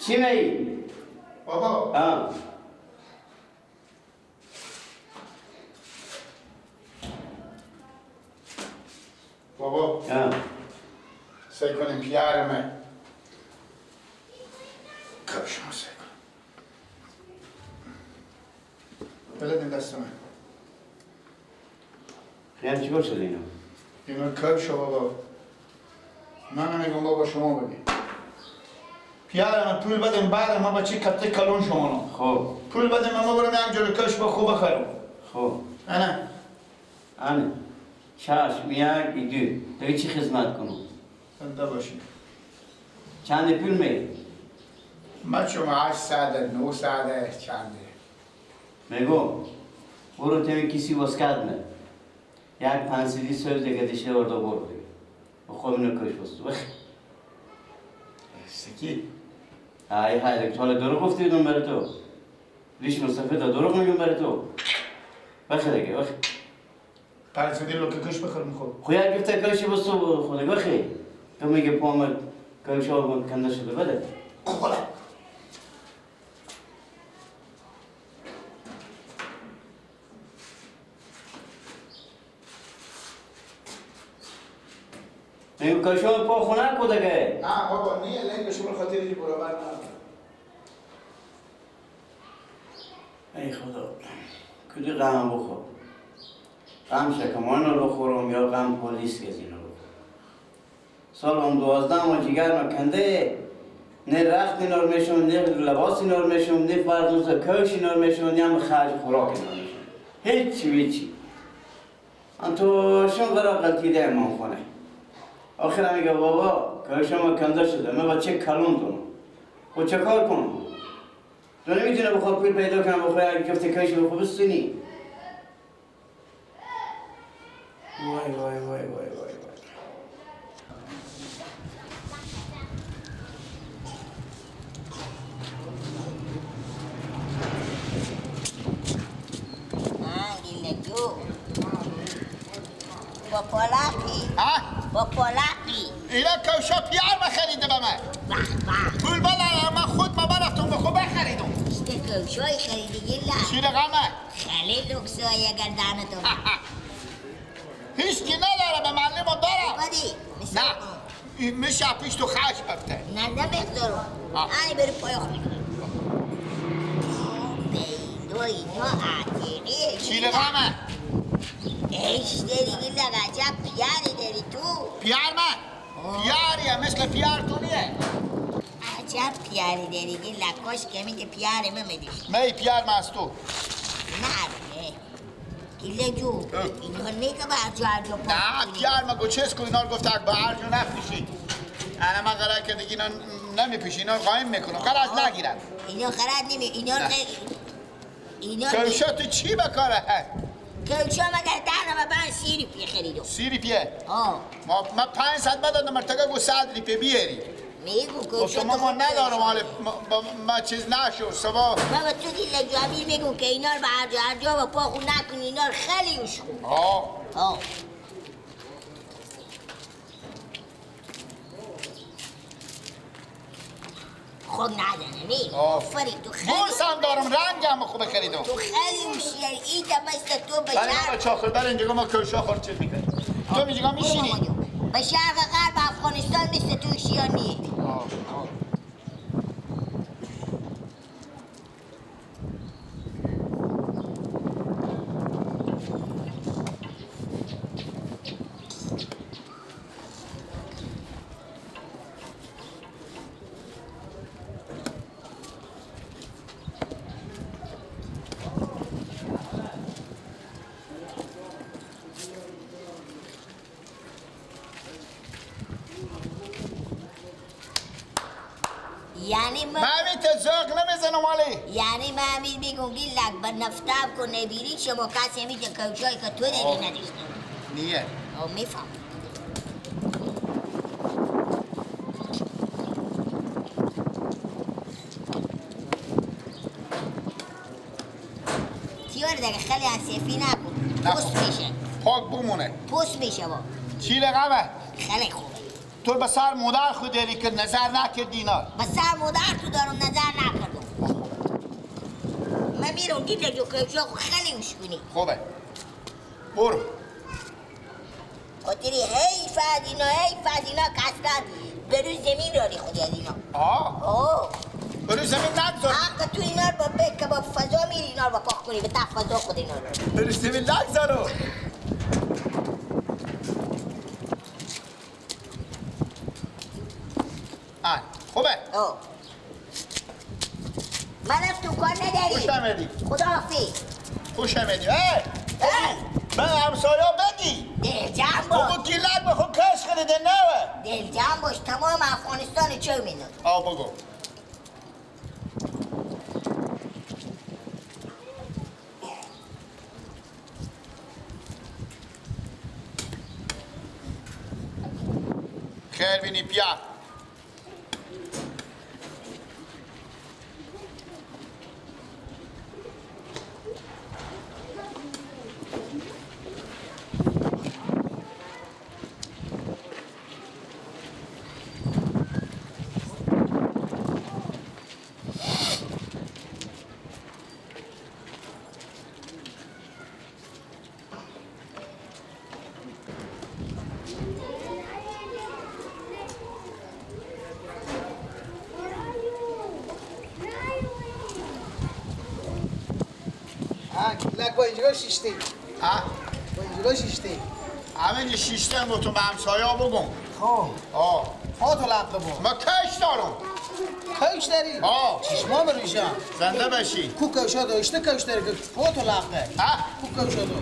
چی میگی؟ بابا بابا سعی کنیم پیارمه کفشمو سعی کنیم بلدیم دست من خیلی چیکار شده اینا؟ اینا کفشو بابا من نمیگم بابا شما بگی پیارم پول بدیم بعد ما با چی کته کلون شما. خب پول بدیم ما برم یک جلو کش با خوب بخرم. خب انا انا چشم یک دو دیگه چی خدمت کنم؟ زنده باشی. چند پول می؟ من شما 800 900 چنده؟ میگم برو تمی کسی واسکت نه یک 500 سوز دیگه دیشه ورده برو دیگه خب اینو کش بستو بخ سکی ای های دیگه حالا دروغ گفتی دوم برای تو ریش مصطفی دا دروغ میگم برای تو بخ دیگه بخ 500 لوکه کش بخرم. خب خب یک گفته کشی بستو خود بخی تو میگه پامد کش آب کنده شده بده خدا میگم کشو پا خونه کو دیگه. نه بابا نیه لنگ شما خاطر دی برابر نه. ای خدا کدی غم بخور غم شکمان رو بخورم یا غم پلیس گزینه بخورم. سال هم 12 ما جگر ما کنده نه رخت اینار میشم نه لباس اینار میشم نه فردوس کش اینار میشم نه هم خرج خوراک اینار میشم هیچی هیچی. ان تو شون قرار غلطی ده امام خونه. آخر میگه بابا کارشم کنده شده من با چه کلون دونم خب چه کار کنم؟ تو نمیتونه بخواه پول پیدا کنم بخواه یک جفت کش بخواه بستونی. وای وای وای وای وای وای. با پالاقی با پالاقی اینا کوشا پیار بخریده به من. پول بدن من خود ما برفتم به خود بخریدم. چه کوشای خریدی گیلا؟ چی رقمه؟ خیلی لکسای اگر دهنتو هیچ کی نداره به معلم دارم. بدی نه میشه پیش تو خش بفته. نه نمیخدارم آنی بری پایخ میکنم بیدو اینا عتیقیه. چی رقمه؟ ایش داری گیلا عجب پیاری داری تو. پیار من؟ پیاریه مثل پیار تو نیه. عجب پیاری داری گیلا کاش که میگه پیار من میدیش. نه پیار من از تو. نه گیلا جو اینا نیکه به ارجو ارجو پاک. نه پیار من گوچس کن اینا رو گفت به ارجو نفیشی. انا من قرار که دیگه اینا نمیپیشی اینا رو قایم میکنم قرار نگیرن. اینا قرار نمی اینا اینا کوشا تو چی بکاره؟ کوشا مگر دهنم من 30 روپیه خریدم. 30 روپیه؟ ما 500 بدادم مرتگه گو 100 روپیه بیاری. میگو کوشا ما ندارم حال ما چیز نشو سبا. بابا تو دیل جاویر میگو که اینا رو به هر جا هر جا با پا خون نکنی اینا رو خیلی اوش خون. آه خود نداره می آفرین تو خیلی بورس هم دارم رنگم خوب خریدم. تو خیلی هوشیاری این مثل تو به شرق با چاخر بر اینجا ما کوشا خور چیز میکنی تو اینجا میشینی به شرق غرب افغانستان مثل تو هوشیار نیه. یعنی من تزاق نمیزنم والی. یعنی من همین میگم گیلک به نفتاب کو نبیری شما کسی میگه کوچای که تو داری نداشته نیه. آه میفهم. تیار دیگه خیلی عصفی نکن پوست میشه. پاک بمونه پوست میشه با چی رقمه؟ خیلی خوبه. تو به سر مادر خود داری که نظر نکردی اینا. به سر مادر تو دارم نظر نکردم. من میرم دیده جو کشا خیلی مشکنی. خوبه. برو. خاطری حیف از اینا، حیف از اینا که اصلا به روی زمین رانی خودی از اینا. آه. آه. به روی زمین نگذار. حق تو اینا رو با که با فضا میری اینا رو با پاک کنی، به تا فضا خود اینا رو. به روی زمین نگذارو. آه خوبه. آه. من از تو کار نداری. خوش آمدی. خدا حافظ. خوش آمدی. ای. به همسایه بدی. دل جمع باش. بگو گیلک بخو کش خریده نوه. دل جمع باش تمام افغانستان چه میداد. آه بگو. خیر بینی بیا. گیلک با اینجا شیشتی. ها؟ با اینجا شیشتی. همه شیشتن با تو به همسایه ها بگم. خب. آه. پا تو لقه با. ما کش دارم. کش داری؟ آه. چشما برویشم. زنده بشی. کو کشا داشته کش داری که پا تو لقه. ها؟ کو کشا دار.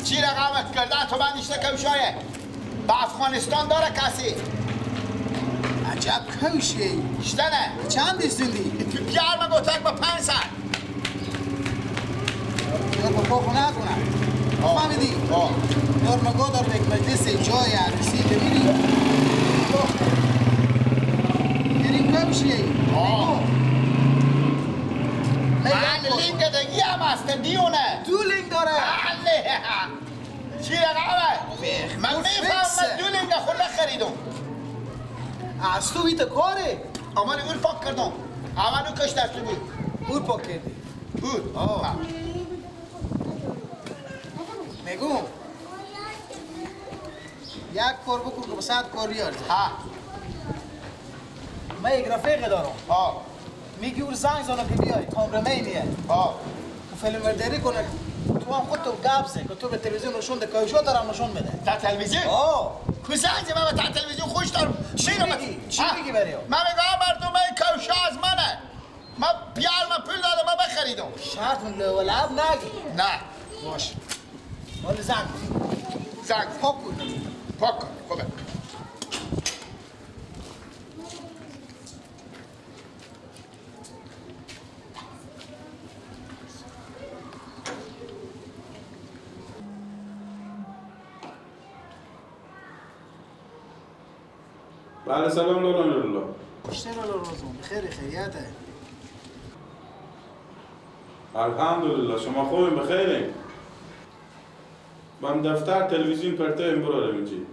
چی رقمت کردن تو من نیشته کشایه؟ به افغانستان داره کسی؟ عجب کوشی. شتنه. چند دیستوندی؟ تو گرم گتک با 500. یار با پاکو نکنم. فهمیدی؟ آه. یار مگاه دار یک مجلس جای عروسی ببینی. یعنی کوشی. آه. من لینک دیگه هم هست دیونه. دو لینک داره. بله. چی رقمه؟ من میفهمم دو لینک خود نخریدم. از تو بیت کاره. اما اون پاک کردم. اول اون کش دست بود. اون پاک کردی. بود. آه. میگم یک کار بکن که به 100 کار بیارزه. ها. من یک رفیق دارم. ها. میگی اون زنگ زنم که بیای کامرمه میه. ها. و فیلم برداری کنه. تو هم خودتو گبزه که تو به تلویزیون نشون ده کایشا دارم نشون بده. تا تلویزیون؟ آه. کو زنگ من به تلویزیون خوش دارم. چی میگی؟ چی میگی برای او؟ من میگم مردم این کوشا از منه. من بیار من پول دادم من بخریدم. شرط اون لو لب نگی. نه. باش. مال زنگ. زنگ. پاک کن. پاک کن. خوبه. بله سلام لالا نورالله. اشتر لالا روزون بخیر خیریته. الحمدلله شما خوبین بخیرین. من دفتر تلویزیون پرته این برارم اینجی.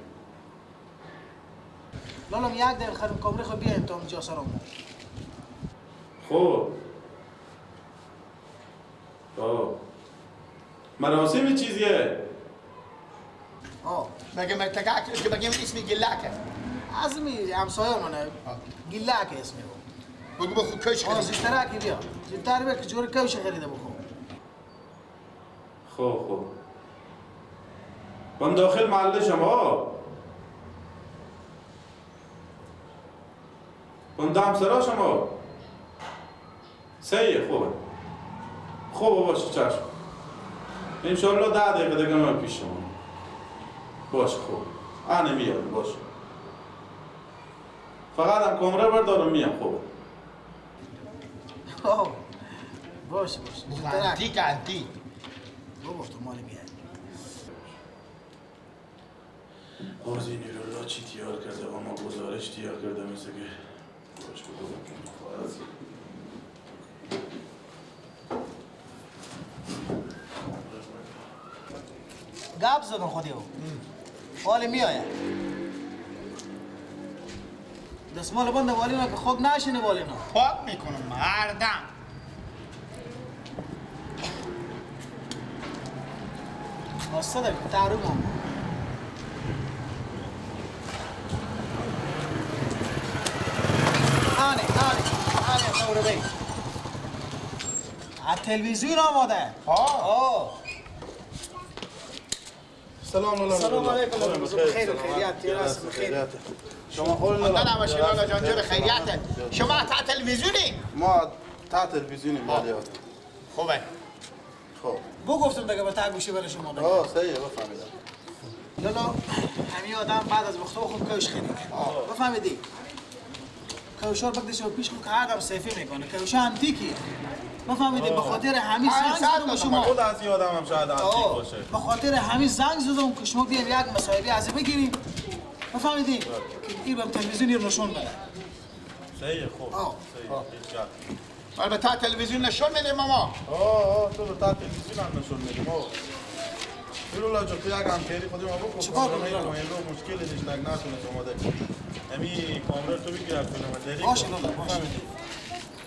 لالم یک دقیقه خرم کامره خو بیایم تا اونجا سرم. خوب. آه. مراسم چیزیه؟ آه. مگه مرتکه که بگیم اسم گلکه. از می همسایه منه. گلک اسمی بود. بگو بخو کش خرید. آه زودتر بیا. زودتر بیا که جور کش خریده بخو. خب خب. من داخل محله شما. من دم سرا شما. سیه خوبه. خوبه باشه چشم. انشالله 10 دقیقه دیگه من پیش شما. باشه خوب. انا میام باشه. فقط هم کمره بردارم میام خوبه. آه باشه باشه. انتیک انتیک. بابا تو مال میاد. قاضی نورالله چی تیار کرده و ما گزارش تیار کرده مثل که باش بگو. گپ زدم خودی او. حال میآید. دستمال بند والینا که خوب نشینه والینا. پاک میکنم مردم. استاد تعارف. آنه آنه آنه نور بی. تلویزیون آماده. آه. سلام علیکم. سلام علیکم. خیر خیریت. راست خیر. شما خود لالا نباشید لالا جان جور خیریت. شما تا تلویزیونی؟ ما تا تلویزیونی بله. خوبه. خب. بو گفتم دیگه به تا گوشی برای شما بگم. آه صحیح بفهمیدم. لالا همین آدم بعد از وقت خوب کوش خرید. بفهمیدی؟ کوشار بگدش و پیش خود که هر دم سیفی میکنه. کوش انتیکیه. بفهمیدی به خاطر همین زنگ زدم شما. خود از این آدم هم شاید انتیک باشه. به خاطر همین زنگ زدم که شما بیایم یک مصاحبه از بگیریم. بفهمیدی که این به تلویزیون رو نشون بده. صحیح خوب. صحیح. البته تلویزیون نشون میدیم ماما. آه تو به تا تلویزیون هم نشون میدیم. لالا جان تو یک همکاری خودی ما بکن. چیکار کنم؟ این مشکل نیست نتونه اومده. امی کامرا تو بگیر از کنم داری. باشه لالا باشه.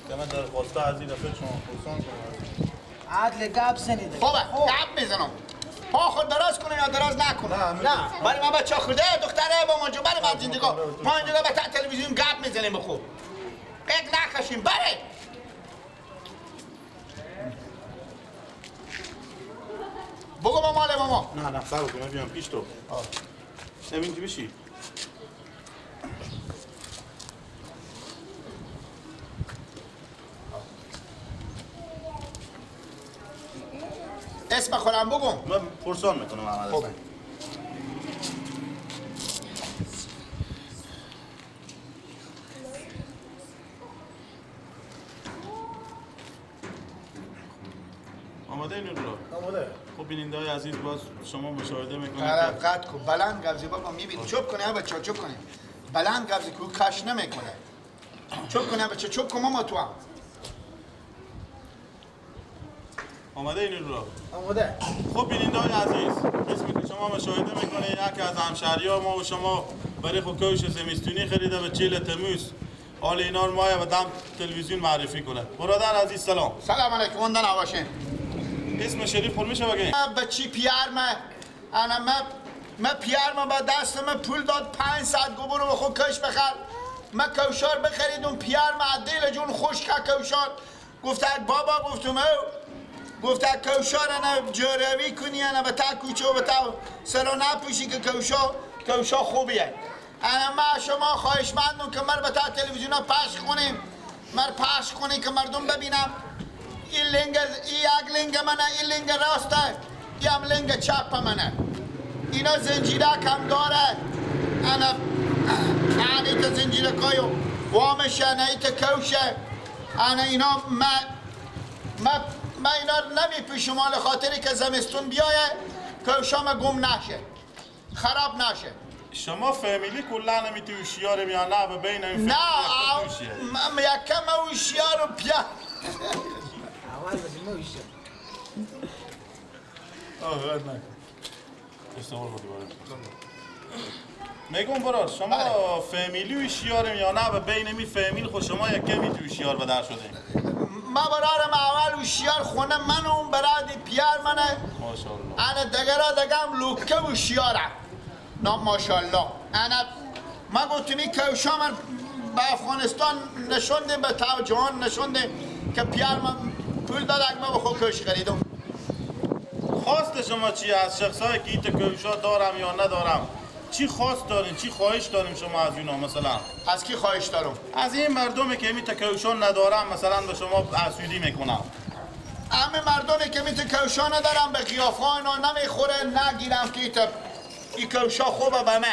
که من درخواسته از این دفعه شما پرسان کنم. عدل گپ زنیده. خوبه گپ میزنم. پا خود دراز کنه یا دراز نکنه؟ نه. برای من بچه خورده دختره با ما جو برای من زندگی. ما اینجا به تلویزیون گپ میزنیم بخو. قیق نکشیم بره. بگو با مال ماما. نه نه صبر کن بیام پیش تو. همین چی بشی؟ اسم خودم بگم. من پرسان میکنم احمد. خوبه. آماده این رو؟ آماده. خب بیننده های عزیز باز شما مشاهده میکنید. قد کن بلند قبضی بابا میبینی. چوب کنه بچا چوب کنه. بلند قبضی کو کش نمیکنه. چوب کنه بچا چوب کن ماما تو هم. آماده این رو؟ آماده. خب بیننده های عزیز قسمی که شما مشاهده میکنید یکی از همشهری‌ها ما و شما برای خود کوش زمستونی خریده به 40 تموز. حال اینا رو ما به دم تلویزیون معرفی کنه. برادر عزیز سلام. سلام علیکم اون نباشه. اسم شریف خور میشه بگی؟ بچی پیار انا ما پیار ما با دست من پول داد 500 گو برو خود کش بخر. ما کوشار بخریدم پیار ما دل جون خوش که کوشار. گفت بابا گفتم او گفت کوشار انا جروی کنی انا به تا کوچه و به تا سرو نپوشی که کوشا خوبیه. انا ما شما خواهشمندم که مر به تا تلویزیون پخش کنیم. مر پخش کنیم که مردم ببینم. این لنگ این یک لنگ منه این لنگ راسته این هم لنگ چپ منه. اینا زنجیره کم داره. انا ایتا زنجیره کایو وامشه نه ایتا کوشه. انا اینا ما اینا نمیپوشم مال خاطری که زمستون بیایه کوشام گم نشه خراب نشه. شما فامیلی کلا نمیتی هوشیارم یا نه به بین این نه یکم هوشیار و پیا اول بگیم هوشیار. آه غلط نکن. استوار بودی برای میگم برار شما فامیلی هوشیارم یا نه به بین می فامیل خود شما یک کمی تو هوشیار بدر شده. ما برارم اول هوشیار خونه من اون برادی پیار منه. ماشاءالله. انا دگرا دگم لوکه هوشیارم. نه ماشاءالله. انا ما گفتم این کوشا من به افغانستان نشوندیم به تا جهان نشوندیم که پیار من پول داد اگه من به خود کوش خریدم. خواست شما چی از شخصایی که ایت کوشا دارم یا ندارم؟ چی خواست دارین؟ چی خواهش داریم شما از اینا مثلا؟ از کی خواهش دارم؟ از این مردمی که میت کوشا ندارم مثلا به شما حسودی میکنم. همه مردمی که میت کوشا ندارم به قیافه اینا نمیخوره نگیرم که ایت این کوشا خوبه به من.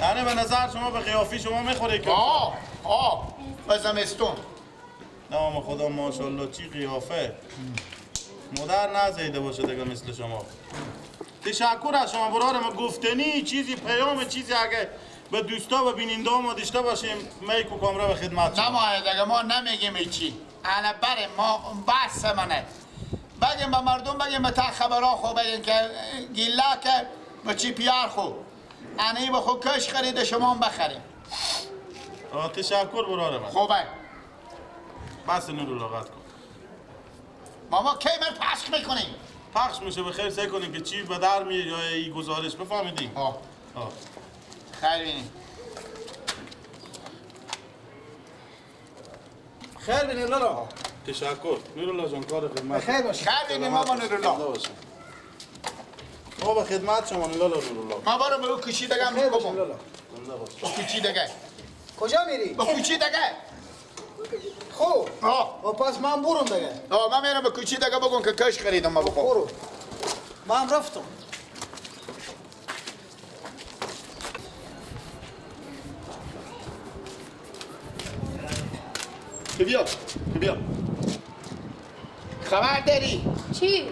یعنی به نظر شما به قیافی شما میخوره که آه آه به زمستون. نام خدا ماشاءالله چی قیافه. مادر نزیده باشه دیگه مثل شما. تشکر از شما برادر ما گفتنی چیزی پیام چیزی اگه به دوستا و بیننده ما داشته باشیم میک و کامرا به خدمت شما. نه دیگه ما نمیگیم چی. انا بر ما بس منه. بگیم به مردم بگیم به تا خبرها خو بگیم که گیله که به چی پیار خو انهی به خو کش خریده شما هم بخریم. تشکر براره من. خوبه. بس نورالله قطع کن. ماما کی من پخش میکنیم؟ پخش میشه به خیر سعی کنیم که چی به در میاد یا ای گزارش بفهمیدی؟ آه. خیر بینیم. خیر بینیم لالا. تشکر نورالله جان کار خدمت. خیر باشه. خیر بینیم ماما نورالله. ما به خدمت شما لالا نورالله. ما برم به او کوچی دیگه هم بگم. زنده باش. کوچی دیگه. کجا میری؟ به کوچی دیگه. خوب. و پس من برم دیگه. من میرم به کوچی دیگه بگم که کش خریدم ما بخور. برو. من رفتم. بیا بیا. خبر داری؟ چی؟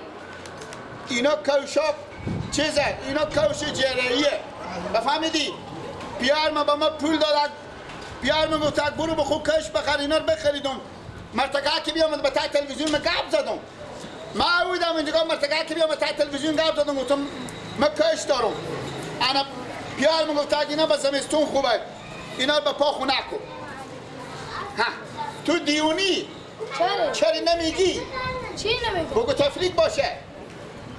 اینا کوشا چیزه؟ اینا کوش جرعیه. بفهمیدی؟ پیار ما با ما پول دادن. پیار ما گفت برو به خود کش بخر اینا رو بخریدم. مرتکه که بیامد به تا تلویزیون من گپ زدم. ما بودم اینجا مرتکه که بیامد تا تلویزیون گپ زدم گفتم من کش دارم. انا پیار ما گفت اینا به زمستون خوبه. اینا به پا خونه کن. ها تو دیونی؟ چرا؟ چرا نمیگی؟ چی نمیگم؟ بگو تفریق باشه.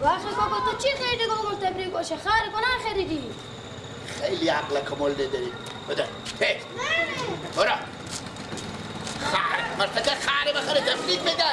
واخه بابا تو چی خریدی که بگم تفریق باشه؟ خیر کنن خریدی. خیلی عقل کمال داری. بده. هی. برو. خر مرتکه خری بخره تفریق میده.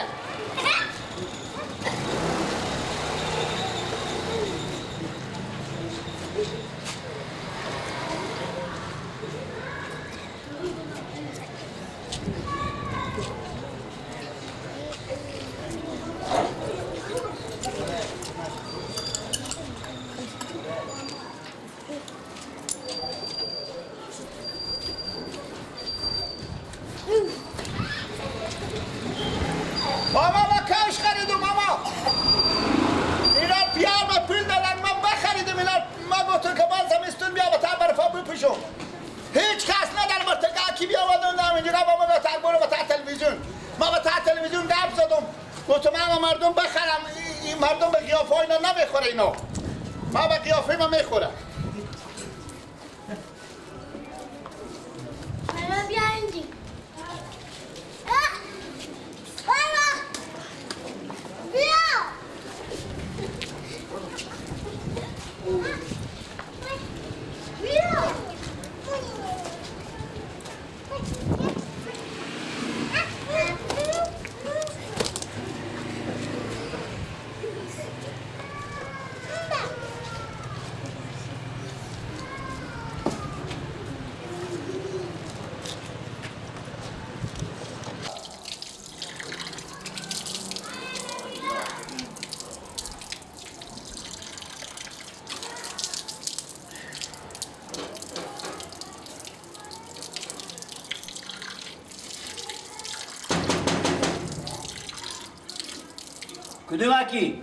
کدومکی؟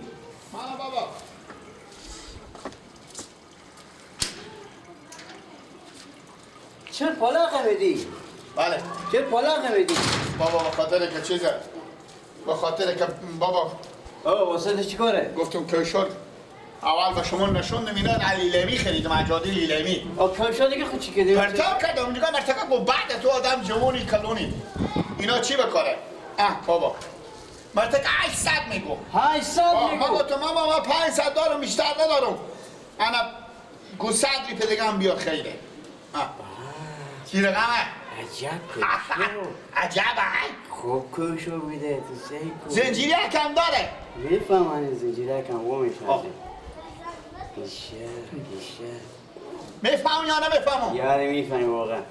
مالا بابا. چرا پالاقه میدی؟ بله. چرا پالاقه میدی؟ بابا به خاطر که چیزه، به خاطر که بابا واسه چی کاره؟ گفتم کوشر اول به شما نشوندم اینا لیلمی خریدم، عجادی لیلمی. کوشر دیگه خود چی کردی؟ پرتاب کردم دیگه مرتکب گفت بعد تو آدم جوونی کلونی اینا چی بکاره؟ بابا مرتکب 800 میگو. 800 میگو؟ ما گفتم ماما ما 500 دارم بیشتر ندارم. انا گو 100 ریپه دیگه هم بیا خیره. چی رقمه؟ عجب کوشو. عجب. خوب کوشو میده تو سی کو. زنجیری کم داره. میفهمم زنجیری کم و میشه. میشه میشه. میفهمم یا نمیفهمم؟ یاره میفهمی واقعا.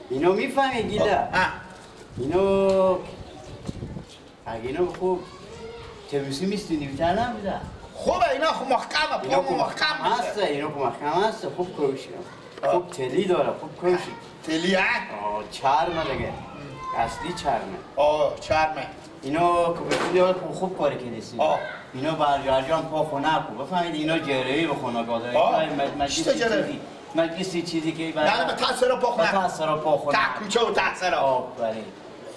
اینو میفهمی گیلا. اینو اگه اینو خوب تبیسی میستونی بیتر نمیده. خوبه اینا خوب محکمه، پا محکم هست. اینا خوب محکم هست، خوب کوشه. خوب تلی داره، خوب کوشه. تلی ها؟ چرمه دیگه. اصلی چرمه. چرمه. اینو که خوب کاری کردی. اینا برجام پا خونه کو. بفهمید اینا جری به خونه گادای. مجلسی چیزی که نه به تاثیر پا خونه. تاثیر پا خونه. تا کوچه و تاثیر. آفرین.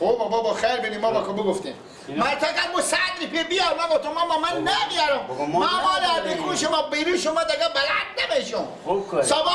خب بابا خیر بینیم ما با که بگفتیم. من تا مو 100 روپیه بیار. من گفتم ماما من نمیارم. بابا، ما من مال نداریم. بیکون شما بیرون شما دیگه بلد نمیشم. خوب کاری. صبح